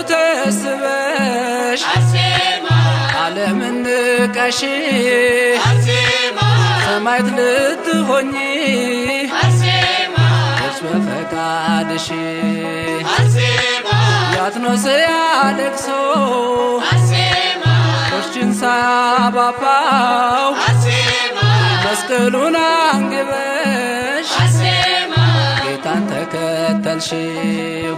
ተስበሽ ዓለምን ንቀሽ ሰማዕት ልትሆኚ ደርስ በፈቃድሽ። ያትኖስ ያለቅሶ ጦርሽን ሳያባባው መስቀሉን አንግበሽ ጌታን ተከተልሽው።